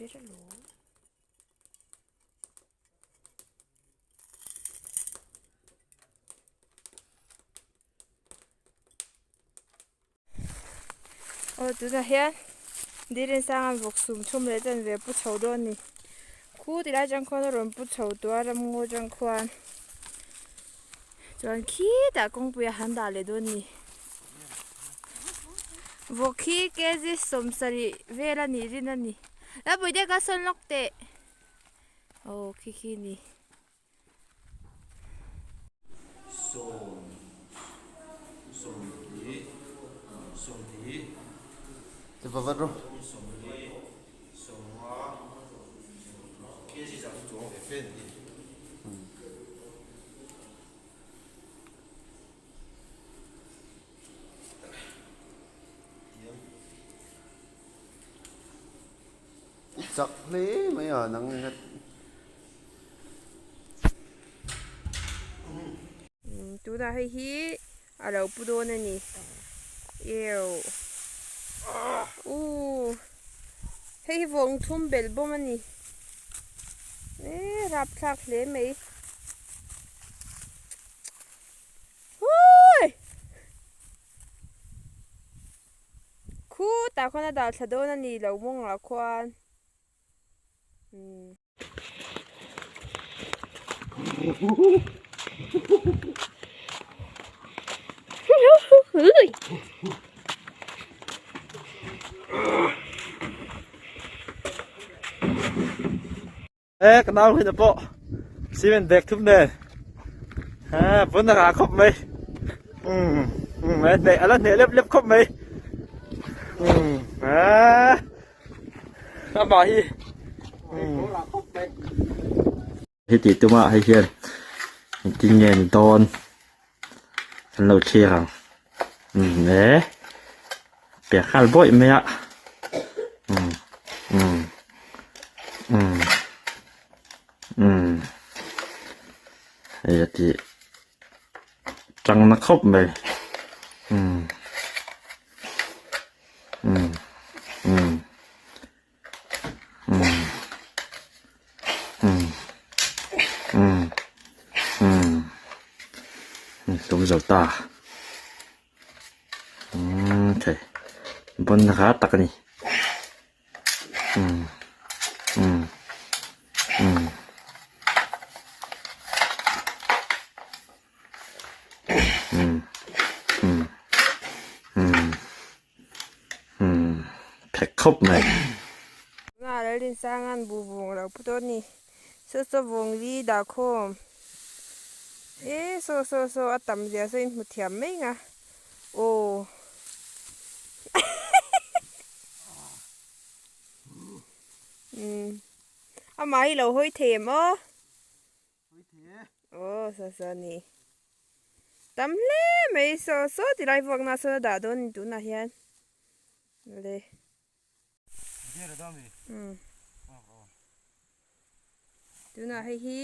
ber alawm. Aw tunah hian Dirin sanga vawk sum thum leh chanve a pu chho dawn a ni. Khu ti lai atang khuan a rawn pu chho tawh a ramngaw atang khuan chuan khitah kawngpui a han dah leh dawn a ni. Vawk hi kg sawmsarih vel a nih rin a ni. Lapuite ka sawn lawk teh. Aw khi khi a ni. Sawm sawmhnih sawmhnih sawmli sawmnga kg zah chu chuang ve fe an ni. I chak hle mai a nang hian. Tunah hei hi a lo pu dawn a ni eww uuh hei hi vawng thum belh bawm a ni eee rapthlak hle mai huii khutah khuan a dah thla dawn a ni lo mawngah khuan umm. E ka nau hin pawh cement bag thum nen ha vun a rah khawp mai um um a hneh ala hneh lep lep khawp mai um a amah hi heti tumah hei hian engtin nge ni dawn an lo thlir ang umm e piah nghal bawih mai a umm umm umm umm hei a tih tang na khawp mai umm umm umm. Hlum zo ta umm thei bawn nasa tak a ni umm umm umm. Phek khawp mai. Tunah Lalrinsanga'n bu vung a lo pu dawn a ni. Saw saw vung li dah khawm. E saw saw saw a tam zia saw in hmu thiam mai nga. Aw. Umm. Amah hi lo hawi thei em aw. Aw saw saw ni. Tam hle mai saw saw ti lai vuak na sawn a dah dawn a ni tunah hian le umm tunah hei hi